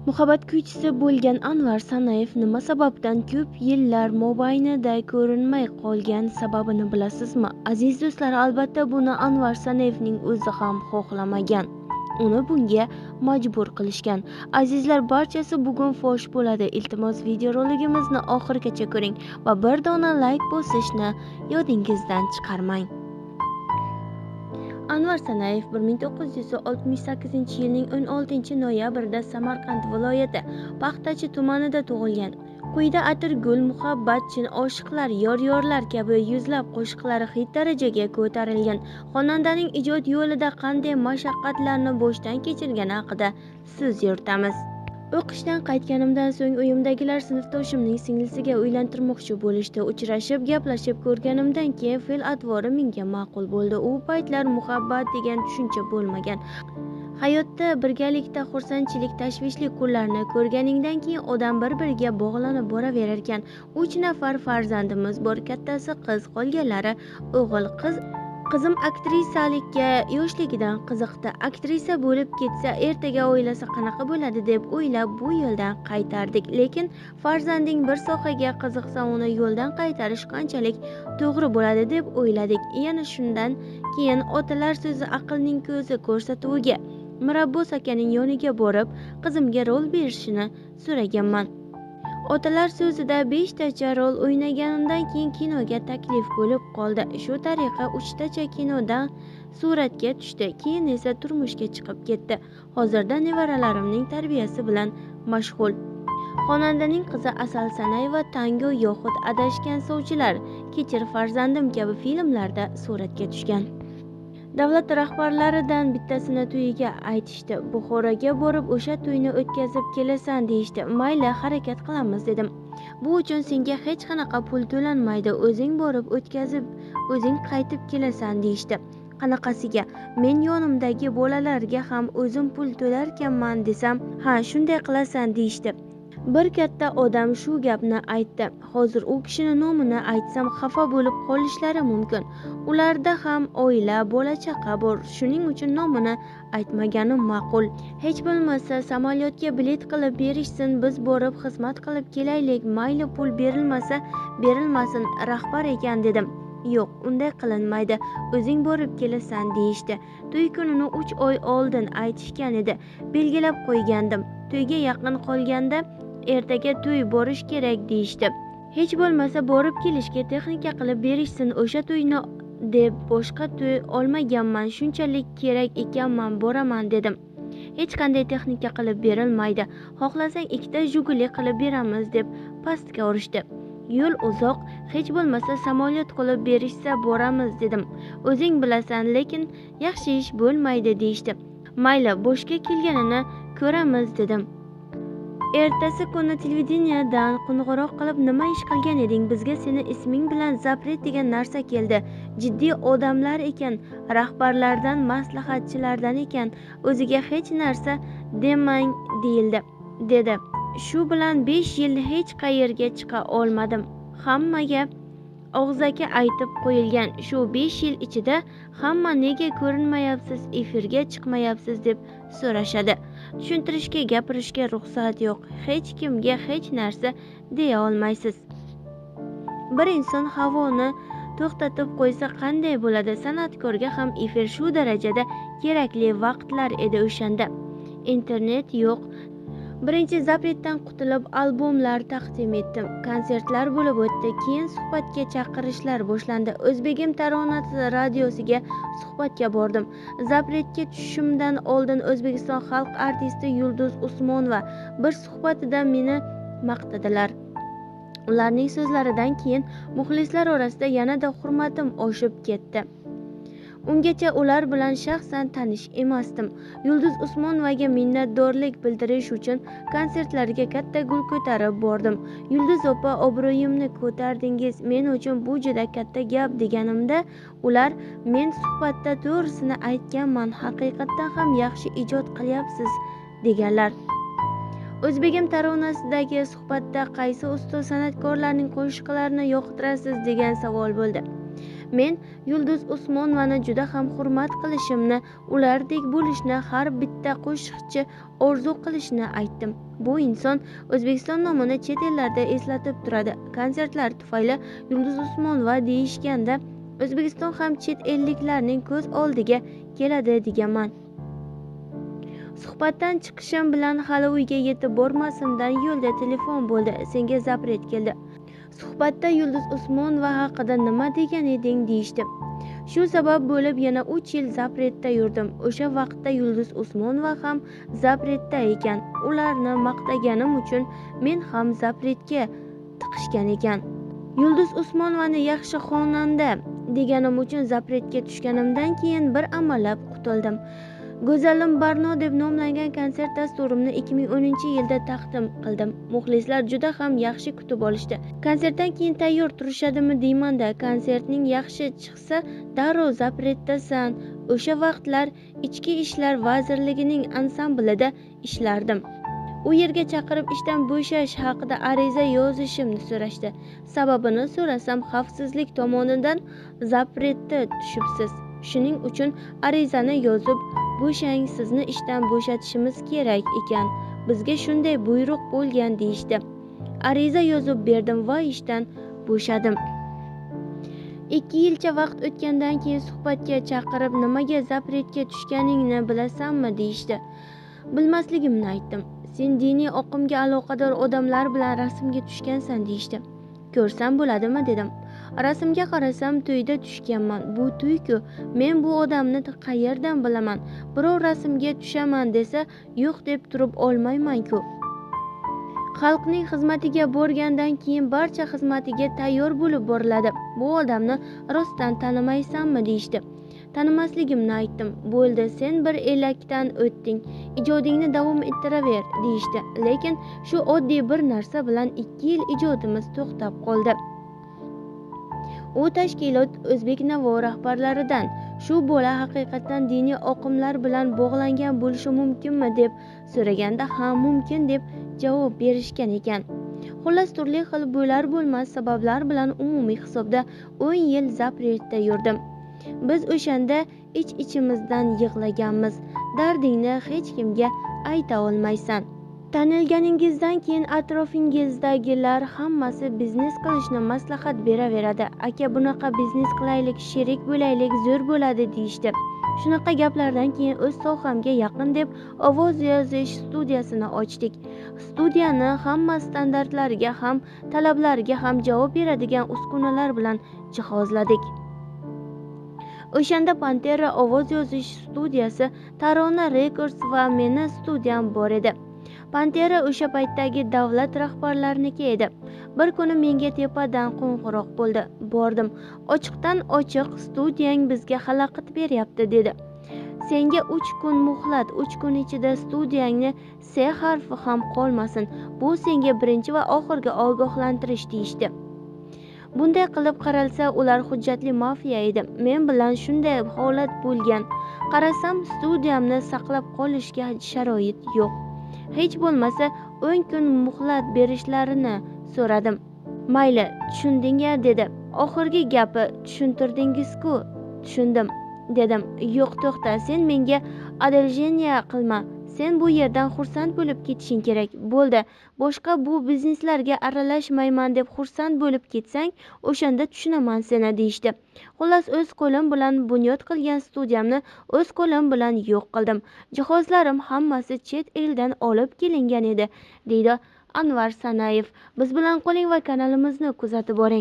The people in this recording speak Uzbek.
Muhabbat kuychisi bo'lgan Anvar Sanayev nima sababdan ko'p yillar mobaynida ko'rinmay qolgan sababini bilasizmi? Aziz do'stlar, albatta buni Anvar Sanayevning o'zi ham xohlamagan. Uni bunga majbur qilishgan. Azizlar, barchasi bugun fosh bo'ladi. Iltimos, videoroligimizni oxirigacha ko'ring va bir dona like bosishni yodingizdan chiqarmang. Anvar Sanayev 1968-yilning 16-noyabrida Samarqand viloyati Paxtachi tumanida tug'ilgan. Quyida Atirgul, Muhabbat, Chin oshiqlar, Yor-yorlar kabi yuzlab qo'shiqlari hit darajaga ko'tarilgan. Xonandaning ijod yo'lida qanday mashaqqatlarni boshdan kechirgani haqida so'z yuritamiz. O'qishdan qaytganimdan so'ng uyimdagilar sinfdoshimning singlisiga uylantirmoqchi bo'lishdi. Uchrashib, gaplashib ko'rganimdan keyin fe'l-atvori menga ma'qul bo'ldi. U paytlar muhabbat degan tushuncha bo'lmagan. Hayotda birgalikda xursandchilik, tashvishli kunlarni ko'rganingdan keyin odam bir-biriga bog'lanib boraverar ekan. 3 nafar farzandimiz bor. Kattasi qiz, qolganlari o'g'il. Qizim aktrisalikka yoshligidan qiziqdi. Aktrisa bo'lib ketsa, ertaga oilasi qanaqa bo'ladi deb o'ylab bu yo'ldan qaytardik. Lekin farzanding bir sohaga qiziqsa, uni yo'ldan qaytarish qanchalik to'g'ri bo'ladi deb o'yladik. Yana shundan keyin otalar so'zi aqlning ko'zi ko'rsatuviga Mirabbos akaning yoniga borib, qizimga rol berishini so'raganman. Otalar so'zida 5 tacha rol o'ynaganimdan keyin kinoga taklif bo'lib qoldi. Shu tariqa 3 tacha kinodan suratga tushdi. Keyin esa turmushga chiqib ketdi. Hozirda nevaralarimning tarbiyasi bilan mashg'ul. Xonandaning qizi Asal Sanayeva Tango yoxud Adashgan sovchilar, Kechir farzandim kabi filmlarda suratga tushgan. Davlat rahbarlaridan bittasini to'yiga aytishdi. Buxoroga borib o'sha to'yni o'tkazib kelasan deyishdi. Mayli, harakat qilamiz dedim. Bu uchun senga hech qanaqa pul to'lanmaydi. O'zing borib o'tkazib, o'zing qaytib kelasan deyishdi. Qanaqasiga? Men yonimdagi bolalarga ham o'zim pul to'larkanman desam, ha, shunday qilasan deyishdi. Bir katta odam shu gapni aytdi. Hozir u kishini nomini aytsam xafa bo'lib qolishlari mumkin. Ularda ham oila, bola chaqa bor. Shuning uchun nomini aytmaganim ma'qul. Hech bo'lmasa samolyotga bilet qilib berishsin, biz borib xizmat qilib kelaylik. Mayli, pul berilmasa berilmasin, rahbar ekan dedim. Yo'q, unday qilinmaydi. O'zing borib kelasan deyishdi. To'y kunini 3 oy oldin aytishgan edi. Belgilab qo'ygandim. To'yga yaqin qolganda ertaga to'y borish kerak deyishdi. Hech bo'lmasa borib kelishga texnika qilib berishsin o'sha to'yni deb boshqa to'y olmaganman, shunchalik kerak ekanman, boraman dedim. Hech qanday texnika qilib berilmaydi. Xohlasang 2 ta Jiguli qilib beramiz deb pastga urishdi. Yo'l uzoq, hech bo'lmasa samolyot qilib berishsa boramiz dedim. O'zing bilasan, lekin yaxshi ish bo'lmaydi deyishdi. Mayli, boshga kelganini ko'ramiz dedim. Ertasi kuni televideniyadan qo'ng'iroq qilib, nima ish qilgan eding? Bizga seni isming bilan zapret degan narsa keldi. Jiddiy odamlar ekan, rahbarlardan, maslahatchilardan ekan. O'ziga hech narsa demang deyildi, dedi. Shu bilan 5 yil hech qayerga chiqa olmadim. Hammaga og'zaki aytib qo'yilgan. Shu 5 yil ichida hamma nega ko'rinmayapsiz, efirga chiqmayapsiz deb so'rashadi. Tushuntirishga, gapirishga ruxsat yo'q. Hech kimga hech narsa deya olmaysiz. Bir inson havoni to'xtatib qo'ysa qanday bo'ladi? San'atkorga ham efir shu darajada kerakli vaqtlar edi o'shanda. Internet yo'q. Birinchi zapretdan qutulib albomlar taqdim etdim. Konsertlar bo'lib o'tdi. Keyin suhbatga chaqirishlar boshlandi. O'zbegim taronasi radiosiga suhbatga bordim. Zapretga tushishimdan oldin O'zbekiston xalq artisti Yulduz Usmonova bir suhbatida meni maqtadilar. Ularning so'zlaridan keyin muxlislar orasida yanada hurmatim oshib ketdi. Ungacha ular bilan shaxsan tanish emasdim. Yulduz Usmonovaga minnatdorlik bildirish uchun konsertlarga katta gul ko'tarib bordim. Yulduz opa, obro'yimni ko'tardingiz, men uchun bu juda katta gap deganimda, ular men suhbatda to'g'risini aytganman, haqiqatdan ham yaxshi ijod qilyapsiz deganlar. O'zbegim taronasidagi suhbatda qaysi ustoz san'atkorlarning qo'shiqlarini yoqtirasiz degan savol bo'ldi. Men Yulduz Usmonovani juda ham hurmat qilishimni, ulardek bo'lishni, har bitta qo'shiqchi orzu qilishini aytdim. Bu inson O'zbekiston nomini chet ellarda eslatib turadi. Konsertlar tufayli Yulduz Usmonova deyishganda O'zbekiston ham chet elliklarning ko'z oldiga keladi deganman. Suhbatdan chiqishim bilan hali uyga yetib bormasimdan yo'lda telefon bo'ldi. Senga zapret keldi. Suhbatda Yulduz Usmonova haqida nima degan eding deyishdi. Shu sabab bo'lib yana 3 yil zapretda yurdim. O'sha vaqtda Yulduz Usmonova ham zapretda ekan. Ularni maqtaganim uchun men ham zapretga tiqishgan ekan. Yulduz Usmonovani yaxshi xonanda deganim uchun zapretga tushganimdan keyin bir amallab qutuldim. Go'zalim Barno deb nomlangan konsert dasturimni 2010-yilda taqdim qildim. Muxlislar juda ham yaxshi kutib olishdi. Konsertdan keyin tayyor turishadimi deyman-da, konsertning yaxshi chiqsa darrov zapretdasan. O'sha vaqtlar Ichki ishlar vazirligining ansamblida ishlardim. U yerga chaqirib ishdan bo'shash haqida ariza yozishimni so'rashdi. Sababini so'rasam, xavfsizlik tomonidan zapretda tushibsiz. Shuning uchun arizani yozib bo'shang, sizni ishdan bo'shatishimiz kerak ekan. Bizga shunday buyruq bo'lgan deyishdi. Ariza yozib berdim va ishdan bo'shadim. 2 yilcha vaqt o'tgandan keyin suhbatga chaqirib, nimaga zapretga tushganingni bilasanmi deyishdi. Bilmasligimni aytdim. Sen diniy oqimga aloqador odamlar bilan rasmga tushgansan deyishdi. Ko'rsam bo'ladimi dedim. Rasmga qarasam to'yda tushganman. Bu to'y-ku. Men bu odamni qayerdan bilaman? Birov rasmga tushaman desa, yo'q deb turib olmayman-ku. Xalqning xizmatiga borgandan keyin barcha xizmatiga tayyor bo'lib boriladi. Bu odamni rostdan tanimaysanmi deyishdi. Tanimasligimni aytdim. Bo'ldi, sen bir elakdan o'tding. Ijodingni davom ettiraver deyishdi. Lekin shu oddiy bir narsa bilan 2 yil ijodimiz to'xtab qoldi. U tashkilot O'zbek Navo rahbarlaridan shu bola haqiqatan diniy oqimlar bilan bog'langan bo'lishi mumkinmi deb so'raganda, ha, mumkin deb javob berishgan ekan. Xullas, turli xil bo'lar bo'lmas sabablar bilan umumiy hisobda 10 yil zapretda yurdim. Biz o'shanda ich-ichimizdan yig'laganmiz. Dardingni hech kimga ayta olmaysan. Tanilganingizdan keyin atrofingizdagilar hammasi biznes qilishni maslahat beraveradi. Aka, bunaqa biznes qilaylik, sherik bo'laylik, zo'r bo'ladi deyishdi. Shunaqa gaplardan keyin o'z sohamga yaqin deb ovoz yozish studiyasini ochdik. Studiyani hamma standartlariga ham, talablariga ham javob beradigan uskunalar bilan jihozladik. O'shanda Pantera ovoz yozish studiyasi, Tarona Records va meni studiyam bor edi. Pantera o'sha paytdagi davlat rahbarlariniki edi. Bir kuni menga tepadan qo'ng'iroq bo'ldi. Bordim. Ochiqdan ochiq studiyang bizga xalaqit beryapti dedi. Senga 3 kun muhlat, 3 kun ichida studiyangni S harfi ham qolmasin. Bu senga birinchi va oxirgi ogohlantirish deyishdi. Bunday qilib qaralsa, ular hujjatli mafiya edi. Men bilan shunday holat bo'lgan. Qarasam, studiyamni saqlab qolishga sharoit yo'q. Hech bo'lmasa 10 kun muhlat berishlarini so'radim. Mayli, tushunding-a dedi. Oxirgi gapi tushuntirdingiz-ku, tushundim dedim. Yo'q, to'xta, sen menga одолжение qilma. Sen bu yerdan xursand bo'lib ketishing kerak. Bo'ldi, boshqa bu bizneslarga aralashmayman deb xursand bo'lib ketsang, o'shanda tushunaman seni deyishdi. Xullas, o'z qo'lim bilan bunyod qilgan studiyamni o'z qo'lim bilan yo'q qildim. Jihozlarim hammasi chet eldan olib kelingan edi, deydi Anvar Sanayev. Biz bilan qoling va kanalimizni kuzatib boring.